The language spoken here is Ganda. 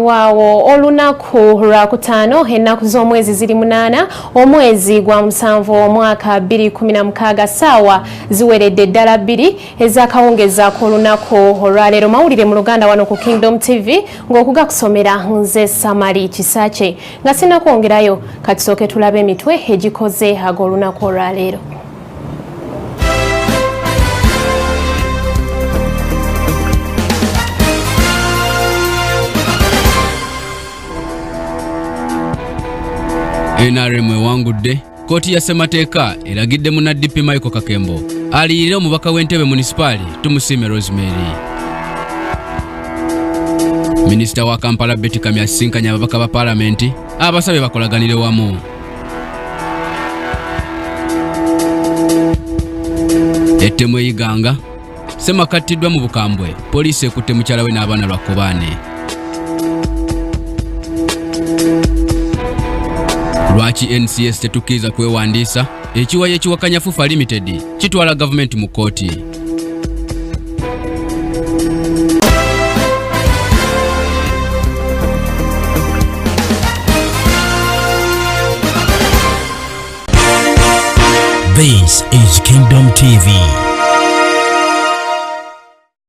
Weewaawo olunaku lwakutaano ennaku z'omwezi ziri 8 omwezi gwa 7 omwaka 2016 ssaawa ziweredde ddala 2 ez'akawungezi k'olunaku olwaleero. Mawulire mu Luganda wano ku Kingdom TV ng'okugakusomera nze Samali Kisakye. Nga sinnakwongerayo katusooke tulabe emitwe egikoze ag'olunaku olwaleero. NRM ewangudde kkooti ya ssemateeka eragidde munna DP Michael Kakembo aliyirire omubaka w'Entebbe munisipaali Tumusiime Rosemary. Minisita wa Kampala Betty Kamya asisinkanye ababaka ba paalamenti abasabye bakolaganire wamu. Ettemu e Iganga, Ssemaka attiddwa mu bukambwe, poliisi ekutte mukyala we n'abaana lwa kkobaane. Lwaki NCS tetukkiriza kwewandiisa? Ekiwayi ekiwakanya FUFA Limited kitwala gavumenti mu kkooti. This is Kingdom TV.